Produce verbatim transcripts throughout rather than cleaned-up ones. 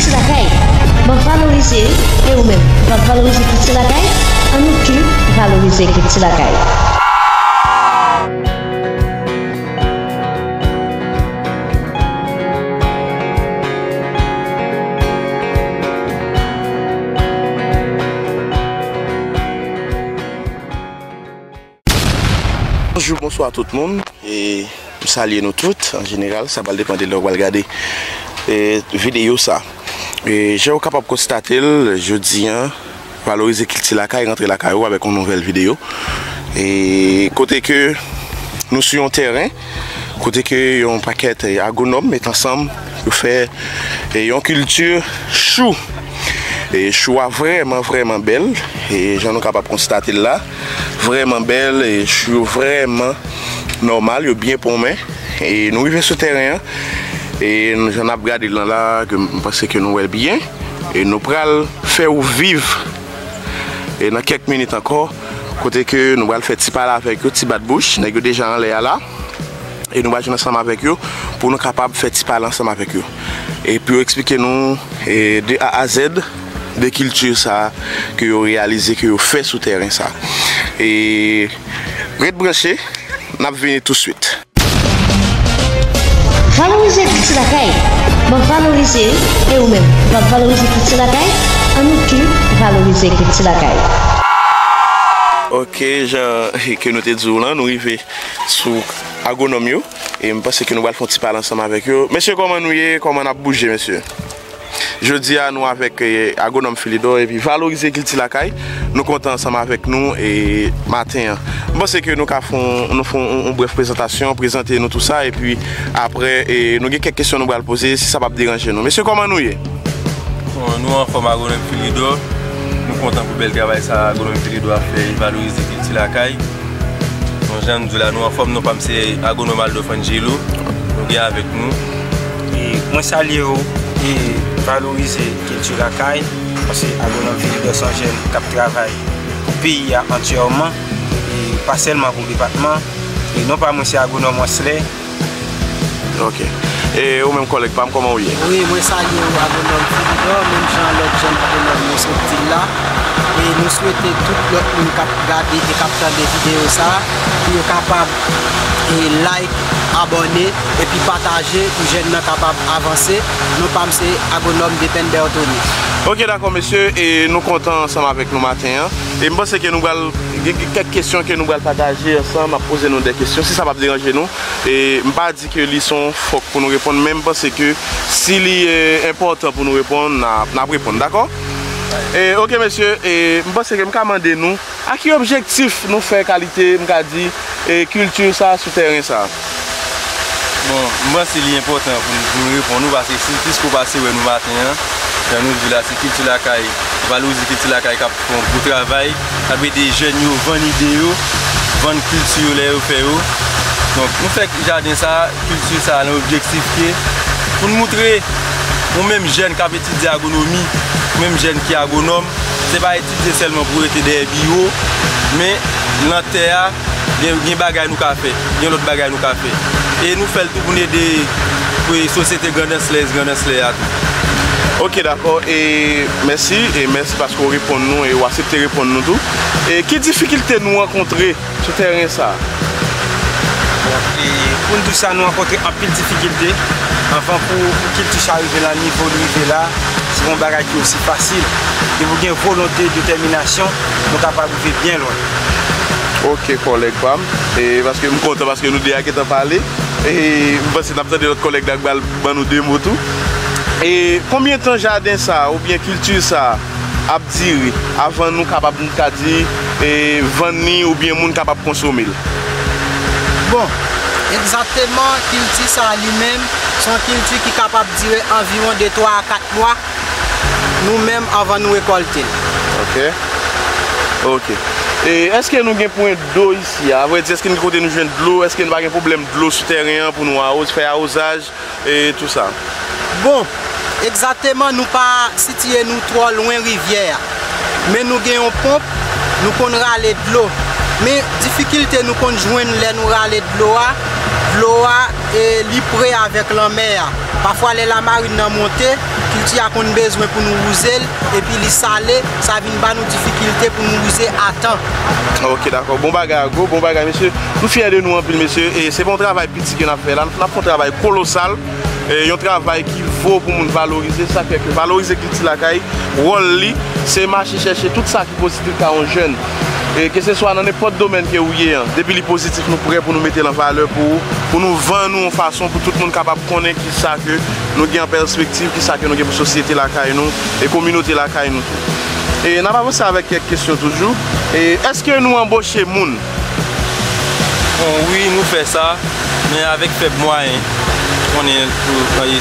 Kilti lakay, m ap valorize li, e ou menm, w ap valorize kilti lakay? Ann nou tou valorize kilti lakay. Bonjou, bonswa tout moun. E m salye nou tout, an jeneral, sa pral depann de lè w pral gade, e, videyo sa. E, jan w kapab konstate l, jodi a, valorize kilti lakay, rantre lakay ou avèk yon nouvèl videyo. E, kote ke nou sou yon tèren, kote ke yon pakèt, e, agwonòm met ansanm, yo fè, e, yon kilti chou. E chou a vrèman, vrèman bèl. E jan nou kapab konstate l la, vrèman bèl. E chou yo vrèman nòmal, yo byen ponmen. E nou rive sou tèren an. E nou, jan n ap gade l lan la, ke m panse ke nou wè l byen. E nou pral fè w viv, e nan kèk minit ankò, kote ke nou pral fè ti pale avèk yo, ti bat bouch. Nèg yo deja anlè a la. E nou pral jwenn ansanm avèk yo pou nou kapab fè ti pale ansanm avèk yo. E pou yo eksplike nou, e, de A a Z, de kilti sa ke yo reyalize, ke yo fè sou tèren sa. E ret branche, n ap vini touswit. Valorize kilti lakay. M ap valorize li, e ou menm, w ap valorize kilti lakay? Ann nou tou valorize kilti lakay. Ok, jan ke nou te di w lan, nou rive sou agwonòm yo. E m panse ke nou pral fè yon ti pale ansanm avèk yo. Mesye, kòman nou ye? Kòman n ap bouje, mesye? Jodi a, nou avèk, e, agwonòm Philidor epi valorize kilti lakay. Nou kontan ansanm avèk nou, e, maten an. M panse ke nou ka fè yon, nou fè yon, yon brèf prezantasyon, prezante nou tou sa, epi apre, e, nou gen kèk kesyon nou pral poze, si sa p ap deranje nou. Mesye, kòman nou ye? Bon, nou anfòm, agwonòm Philidor. Nou kontan pou bèl travay sa agwonòm Philidor ap fè, valorize kilti lakay. Bon, jan m di w la, nou anfòm, non pa m se agwonòm Aldolphe Angelo. Nou gen avèk nou. E mwen salye w, e valorize kilti lakay, paske agwonòm Philidor se yon jèn k ap travay pou peyi a antyèman, e pa sèlman pou depatman. E non pa mwen se agwonòm Wesley. Ok. E ou menm, kòlèg pa m, kòman w ye? Wi, mwen salye w, agwonòm Philidor, menm jan lòt jèn agwonòm yo sot di l la. E nou swete tout lòt moun k ap gade e k ap tande videyo sa a, pou yo kapab, e, like, abòne, epi pataje pou jèn nan kapab avanse. Non pa m se agwonòm Depend Berthony. Ok, dakò, mesye, e nou kontan ansanm avèk nou maten an. E m panse ke nou pral gen, gen kèk kesyon ke nou pral pataje ansanm, ap poze nou de kesyon, si sa p ap deranje nou. E m pa di ke li se yon fòk pou nou reponn, men m panse ke si li, e, enpòtan pou nou reponn, n a, n ap reponn, dakò? E, ok, mesye, e, m panse ke m ka mande nou, a ki objektif nou fè kalite, m ka di, e, kilti sa sou tèren sa? Bon, m panse li enpòtan pou nou, pou nou reponn ou, paske si, piske w pase wè nou maten an, jan nou di la, se kilti lakay, valorize kilti lakay k ap fè yon gwo travay, k ap ede jèn yo vann ide yo, vann kilti yo lè yo fè yo. Donk, nou fè jaden sa, kilti sa, nan objektif ke pou n moutre ou menm jèn k ap etidye agwonomi, ou menm jèn ki agwonòm, se pa etidye sèlman pou rete dèyè biwo, men nan tè a, gen, gen bagay nou ka fè, gen lòt bagay nou ka fè. E nou fè l tou pou n ede, pou sosyete Grand Anse, Grand Anse a tou. Ok, dakò, e mèsi, e mèsi paske w reponn nou e w aksepte reponn nou tou. E ki difikilte nou rankontre sou tèren sa? Bon, e pou n di w sa, nou rankontre anpil difikilte. Anvan pou, pou kilti sa rive nan nivo l rive la, se pa yon bagay ki osi fasil. Depi w gen volonte, detèminasyon, nou kapab rive byen lwen. Ok, kòlèg pa m. E paske m kontan paske nou de a gentan pale. E m panse n ap tande lòt kòlèg la k pral ban nou de mo tou. E konbyen tan jaden sa a oubyen kilti sa a ap dire avan nou kapab, nou ka di, e, vann li oubyen moun kapab konsome l? Bon, egzakteman, kilti sa a li menm, se yon kilti ki kapab dire anviwon de twa a kat mwa, nou menm, anvan nou rekòlte l. Ok. Ok. E èske nou gen pwen dlo isi a? Avrèdi, èske nou gen kote nou jwenn dlo? Èske nou pa gen pwoblèm dlo sou tèren an pou nou awoz, fè awozaj? E tou sa. Bon, egzakteman, nou pa sitiye nou twò lwen rivyè a. Men nou gen yon ponp, nou konn rale dlo. Men difikilte nou konn jwenn lè nou rale dlo a, dlo a, e, li pre avèk lanmè a. Pafwa, lè lamarin nan monte, Kilti a konn bezwen pou nou wouze l, epi li sale, sa vin ba nou difikilte pou nou wouze a tan. Ok, dakò. Bon bagay, Ago, bon bagay, mesye. Nou fyè de nou anpil, mesye. E se pa yon travay piti ke n ap fè la. N ap fè yon travay kolosal. E yon travay ki vo pou moun valorize. Sa fè ke valorize kilti lakay, wòl li, se mache chèche tout sa ki pozitif ka yon jèn. E keseswa nan nenpòt domèn ke ou ye an, depi li pozitif, nou prè pou nou mete l an valè pou, pou nou vann ou yon fason pou tout moun kapab konnen ki sa ke nou gen an pèspektiv, ki sa ke nou gen pou sosyete lakay nou e kominote lakay nou tou. E n ap avanse avèk kèk kesyon toujou. E èske nou anboche moun? Bon, wi, nou fè sa, men avèk fèb mwayen. Konnen,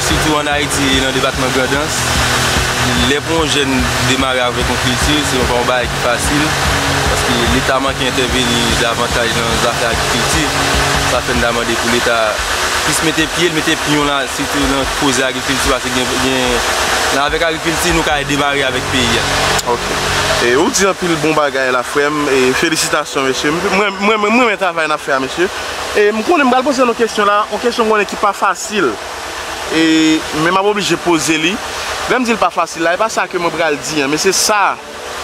sitou ann Ayiti, nan depatman Grandans, lè pou yon jèn demare avèk yon kilti, se yon pa yon bagay ki fasil, paske Leta manke entèveni davantaj nan zafè agrikilti. Sa fè n ta mande pou Leta plis mete pye l, mete pyon la, sitou nan koze agrikilti, paske gen, gen, nan avèk agrikilti, nou ka demare avèk peyi a. Ok. E ou di anpil bon bagay la, frè m. E felisitasyon, mesye. M, mwen, mwen, mwen, mwen renmen travay n ap fè a, mesye. E m konnen m pral poze nou kesyon la, yon kesyon m konnen ki pa fasil. E, men m ap oblije poze li. Lè m di l pa fasil la, e pa sa ke mwen pral di an, men se sa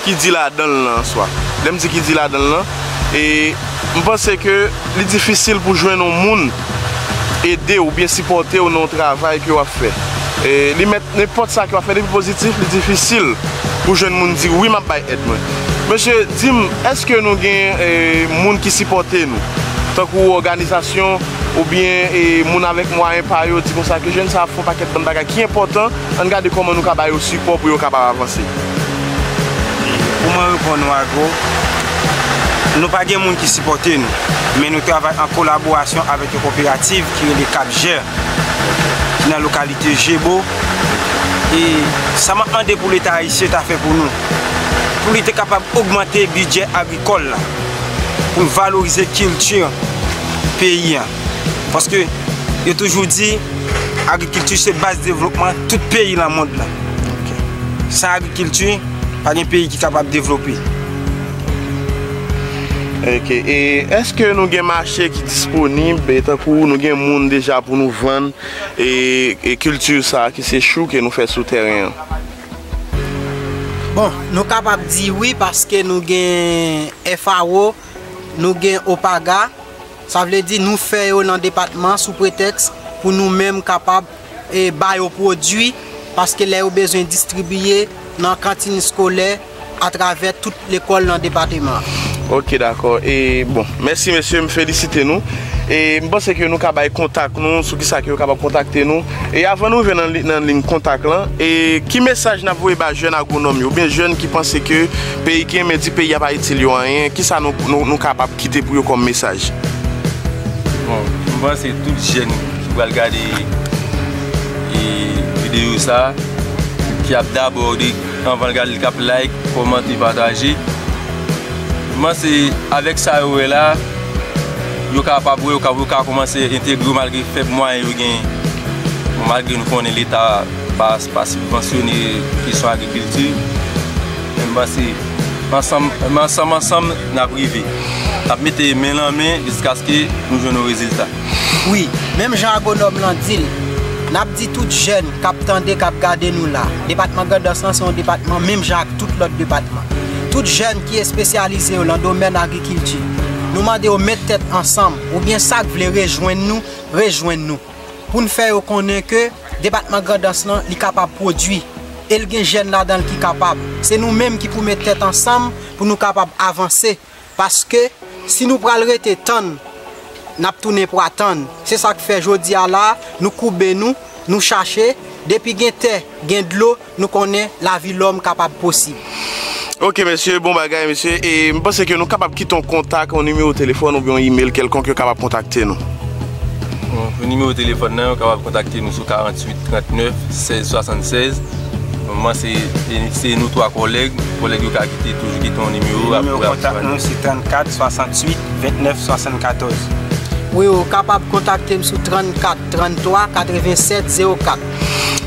ki di ladan l lan an swa. Lè m di ki di ladan l lan, e m panse ke li difisil pou jwenn yon moun ede w oubyen sipòte w nan yon travay ke w ap fè. E li mèt nenpòt sa ke w ap fè, depi pozitif, li difisil pou jwenn moun di wi, m ap bay èd mwen. Mesye, di m, èske nou gen e, moun ki sipòte nou? Tankou òganizasyon oubyen e, moun avèk mwayen pa yo di konsa ke jèn sa ap fè yon pakèt bann bagay ki enpòtan, ann gade kòman nou ka ba yo sipò pou yo kapab avanse. Pou mwen reponn ou, Ago, nou pa gen moun ki sipòte nou, men nou travay an kolaborasyon avèk yon koperativ ki rele Cap Vert, ki nan lokalite Jebo. E sa m ap mande pou Leta ayisyen ta fè pou nou, pou li te kapab ogmante bidjè agrikòl la, pou n valorize kilti peyi a. Paske yo toujou di, agrikilti se baz devlopman tout peyi nan mond lan. San agrikilti, pa gen peyi ki kapab devlope. Ok. E èske nou gen mache ki disponib, e tankou nou gen moun deja pou nou vann e, e kilti sa a ki se chou ke nou fè sou tèren an? Bon, nou kapab di wi paske nou gen F A O, nou gen Opaga. Sa vle di nou fè yo nan depatman sou pretèks pou nou menm kapab e, ba yo pwodui, paske lè yo bezwen distribiye nan kantin eskolè atravè tout lekòl nan depatman an. Ok, dakò. E, bon, mèsi mesye, m felisite nou. E m panse ke nou ka bay kontak nou sou kisa ke yo kapab kontakte nou. E avan nou rive nan, li- nan liy kontak lan, e ki mesaj n ap voye ba jèn agwonòm yo, oubyen jèn ki panse ke peyi ki renmen di peyi a pa itil yo anyen, kisa nou, nou, nou kapab kite pou yo kòm mesaj? Bon, m panse tout jèn ki pral gade e, videyo sa, ki ap dabò de anvan l gade l k ap like, kòmante, pataje. M panse avèk sa yo wè la, yo kapab wè, yo ka, yo ka kòmanse entegre yo malgre fèb mwayen yo genyen. Bon, malgre nou konnen Leta pa, pa sibvansyone kesyon agrikilti, men m panse ansanm, ansanm, ansanm, n ap rive. N ap mete men nan men jiskaske nou jwenn yon rezilta. Wi, menm jan agwonòm lan di l, n ap di tout jèn k ap tande, k ap gade nou la, depatman Grandans lan se yon depatman menm jan ak tout lòt depatman. Tout jèn ki espesyalize yo nan domèn agrikilti, nou mande yo met tèt ansanm, oubyen sa k vle rejwenn nou, rejwenn nou, pou n fè yo konnen ke depatman Grandans lan, li kapab pwodui, e l gen jèn ladan l ki kapab. Se nou menm ki pou met tèt ansanm pou nou kapab avanse. Paske si nou pral rete tann, n ap tounen pwa tann. Se sa k fè jodi a la, nou koube nou, nou chache, depi gen tè, gen dlo, nou konnen lavi lòm kapab posib. Ok mesye, bon bagay mesye. E m panse ke nou kapab kite yon kontak, yon nimewo telefòn oubyen yon imèl kèlkonk yo kapab kontakte nou. Bon, pou nimewo telefòn nan, yo kapab kontakte nou sou karanntuit trannèf sèz swasannsèz. Bon, mwen se, se nou twa kòlèg. Kòlèg yo ka kite, toujou kite yon nimewo. Nimewo kontak nou se trannkat swasantuit vennèf swasannkatòz. Wi, ou kapab kontakte m sou trannkat tranntwa katrevennsèt zewo kat.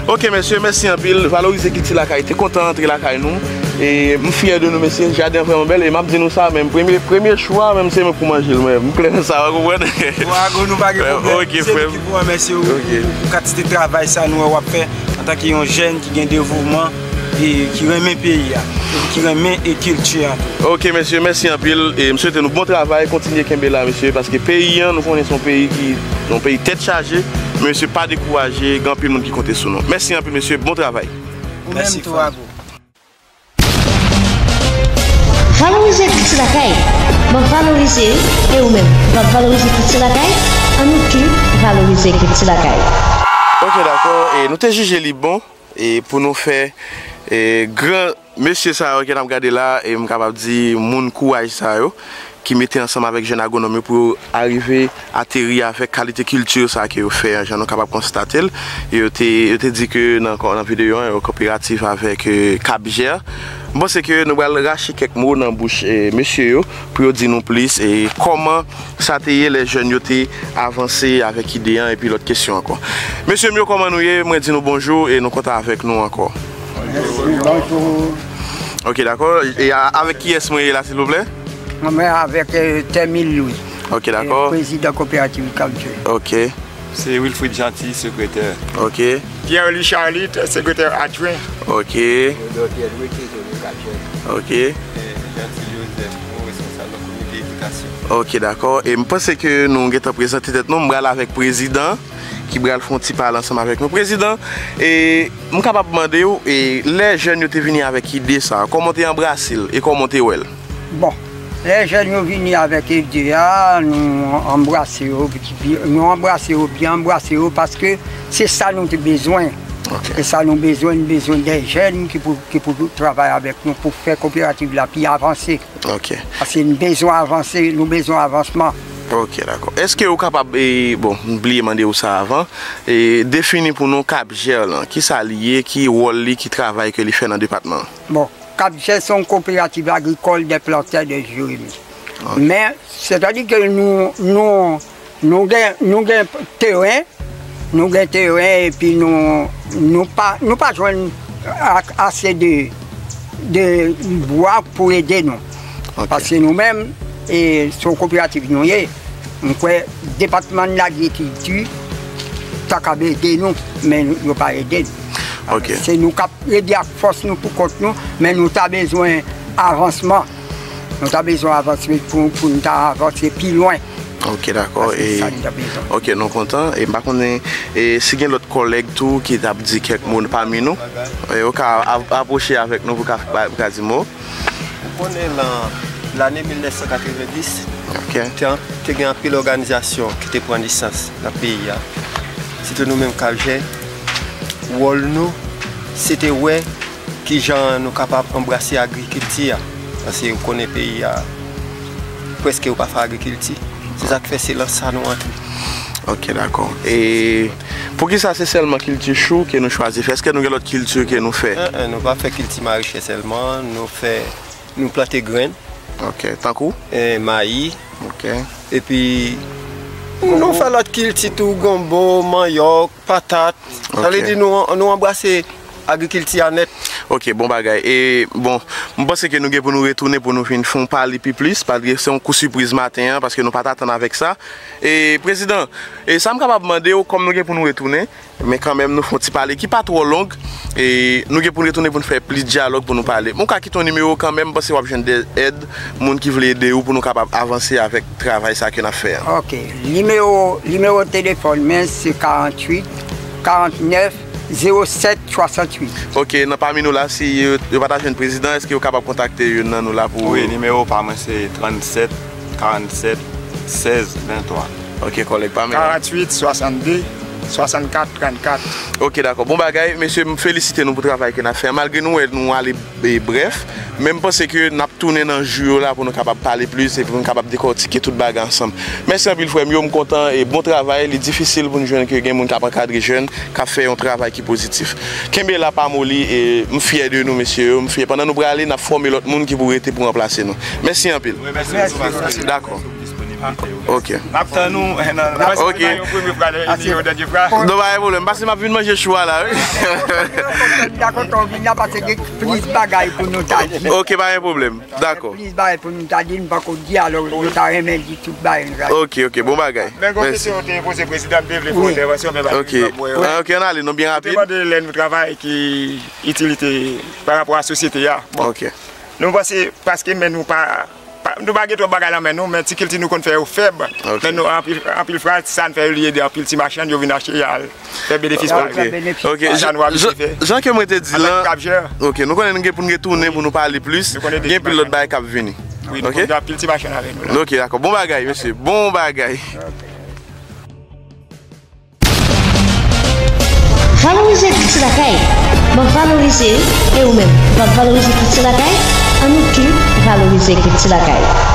Ok mesye, mèsi anpil. Valorize kilti lakay te kontan antre lakay nou. E m fyè de nou mesye, jaden an vrèman bèl. E m ap di nou sa menm, premye, premye chou a menm se mwen pou manje l mwen. M klè nan sa, w konprann? Bon, Ago, nou pa gen pwoblèm. Se nou ki pou remèsye w pou kantite travay sa nou wè w ap fè. Antanke yon jèn ki gen devouman e ki renmen peyi a, epi ki renmen e kilti a tou. Ok, mesye, mèsi anpil. E m swete nou bon travay, kontinye kenbe la, mesye, paske peyi an, nou konnen se yon peyi ki, yon peyi tèt chaje, men mesye, pa dekouraje, gen anpil moun ki konte sou nou. Mèsi anpil, mesye, bon travay. Ou menm tou, Ago. Valorize kilti lakay. M ap valorize li, e ou menm, w ap valorize kilti lakay? Ann nou tout valorize kilti lakay. Ok, dakò. E nou te jije li bon, e pou nou fè, e, gran mesye sa yo ke n ap gade la, e m kapab di moun kouraj sa yo, ki mete ansanm avèk jèn agwonòm yo pou yo arive ateri avèk kalite kilti sa ke yo fè an, jan nou kapab konstate l. Yo te, yo te di ke nan, nan videyo an, yo koperatif avèk, e, Cap Vert. M panse ke nou pral rache kèk mo nan bouch, e, mesye yo pou yo di nou plis, e, kòman sa te ye lè jèn yo te avanse avèk ide an epi lòt kesyon ankò. Mesye m yo, kòman nou ye? Mwen di nou bonjou e nou kontan avèk nou ankò. Bonjou. Ok, dakò. E a-, avèk kiyès mwen ye la, silvouplè? Mwen avèk, e, Tèmil Lwi. Ok, dakò. E, prezidan koperativ Cap Vert. Ok. Se Wilfrid Jeanty, sekretè. Ok. Pierre Lee Charlite, sekretè adjwen. Ok. Rodolphe Pierre Louis, trezorye Cap Vert. Ok. E, Jeanty Joseph, nou responsab nan komite edikasyon. Ok, dakò. E m panse ke nou gentan prezante tèt nou. M pral avèk prezidan ki pral fè yon ti pale ansanm avèk nou. Prezidan, e, m kapab mande w, e, lè jèn yo te vini avèk ide sa, kòman w te anbrase l e kòman w te wè l? Bon, lè jèn yo vini avèk ide a, nou anbrase yo, nou anbrase yo, byen anbrase yo, paske se sa nou te bezwen. Ok. Se sa nou bezwen, nou bezwen de jèn ki pou, ki pou travay avèk nou pou fè koperativ la pi avanse. Ok. Paske nou bezwen avanse, nou bezwen avansman. Ok, dakò. Èske ou kapab, e, bon, m bliye mande w sa avan, e, defini pou nou Cap Vert lan, kisa li ye, ki wòl li, ki travay ke li fè nan depatman an? Bon, Cap Vert se yon koperativ agrikòl de plantè de Jeremi. Ok. Men, sètadi ke nou, nou, nou gen, nou gen teren, nou gen teren epi nou, nou pa, nou pa jwenn a-, ase de, de bwa pou ede nou. Ok. Paske nou menm, e, se yon koperativ nou ye, m kwè depatman lagrikilti ta kab ede nou, men yo pa ede nou. Ok. Se nou k ap rede ak fòs nou pou kont nou, men nou ta bezwen avansman. Nou ta bezwen avanse pou, pou nou ta avanse pi lwen. Ok, dakò. Paske e, sa nou ta bezwen. Ok, nou kontan. E m pa konnen, e, si gen lòt kòlèg tou ki t ap di kèk mo pami nou. E, ou ka a-, apwoche avèk nou pou ka, pou ka di mo. Ou konnen lan, lane mil nèf san katrevenndis, ok, te, te gen anpil òganizasyon ki te pran nesans nan peyi a. Sitou nou menm Cap Vert, wòl nou, se te wè kijan nou kapab anbrase agrikilti a. Paske ou konnen peyi a, prèske yo pa fè agrikilti. Se sa k fè se lan sa nou antre. Ok, dakò. E poukisa se sèlman kilti chou ke nou chwazi fè? Èske nou gen lòt kilti ke nou fè? En, en, nou pa fè kilti marache sèlman, nou fè, nou plante grenn. Ok, tankou? E mayi. Ok. Epi, nou fè lòt kilti tou, gonbo, manyòk, patat. Sa vle di nou, nou anbrase agrikilti a nèt. Ok, bon bagay. E, bon, m panse ke nou gen pou nou retounen pou nou vin fè yon pale pi plis, paske se yon kou sipriz maten an, paske nou pa t atann avèk sa. E, prezidan, e sa m kapab mande w, kòm nou gen pou nou retounen, men kanmenm nou fè yon ti pale ki pa twò long, e nou gen pou nou retounen pou nou fè plis dyalòg pou nou pale. Mwen ka kite yon nimewo kanmenm, m panse w ap jwenn de èd, moun ki vle ede w pou nou kapab avanse avèk travay sa ke n ap fè an. Ok, nimewo, nimewo telefòn mwen se karanntuit, karantnèf, zewo sèt, swasanntuit. Ok, nan pami nou la, si yo, yo pa ta jwenn prezidan, èske yo kapab kontakte youn nan nou la pou... Wi, nimewo pa mwen se trannsèt, karannsèt, sèz, venntwa. Ok, kòlèg pa m. Karanntuit, swasannde, swasannkat, trannkat. Ok, dakò. Bon bagay, mesye, m felisite nou pou travay ke n ap fè. Malgre nou wè nou ale, e, brèf, men m panse ke n ap tounen nan jou yo la pou nou kapab pale plis e pou nou kapab dekòtike tout bagay ansanm. Mèsi anpil, frè m yo, m kontan e bon travay. Li difisil pou n jwenn ke gen moun k ap ankadre jèn, k ap fè yon travay ki pozitif. Kenbe la, pa moli, e m fyè de nou, mesye yo. M fyè. Pandan nou prale, n ap fòme lòt moun ki pou rete pou ranplase nou. Mèsi anpil. Wi, mèsi. Dakò. Ok. M ap tann ou nan Ok. Yon premye fwa, yon dènye fwa. Non, pa gen pwoblèm. Pase m ap vin manje chou a la, wi. M ta kontan w vin la paske gen plis bagay pou nou ta di. Ok, pa gen pwoblèm. Dakò. Plis bagay pou nou ta di, nou pako di, alò nou ta renmen di tout bagay nou ta di. Ok, ok, bon bagay. Men gon kesyon yo te poze prezidan, m te vle fè yon entèvansyon, men pa gen pwoblèm. Ok, ann ale, non, byen rapid. Te mande lè nou travay ki itilite pa rapò a sosyete a. Bon. Ok. Nou panse, paske men nou pa, pa nou pa gen twòp bagay nan men nou, men ti kilti nou konn fè yo fèb. Men nou anpil, anpil fwa, sa n fè yo li ede anpil ti machann, yo vin achte, y al fè benefis pa yo. Ok. Jan, jan ke mwen te di lan, ok, nou konnen nou gen pou n retounen pou nou pale plis. Gen anpil lòt bagay k ap vini. Ok. Gen anpil ti machann avèk nou la. Ok, dakò. Bon bagay, mesye. Bon bagay. Valorize kilti lakay. M ap valorize li, e ou menm, w ap valorize kilti lakay? Ann nou tout valorize kilti lakay.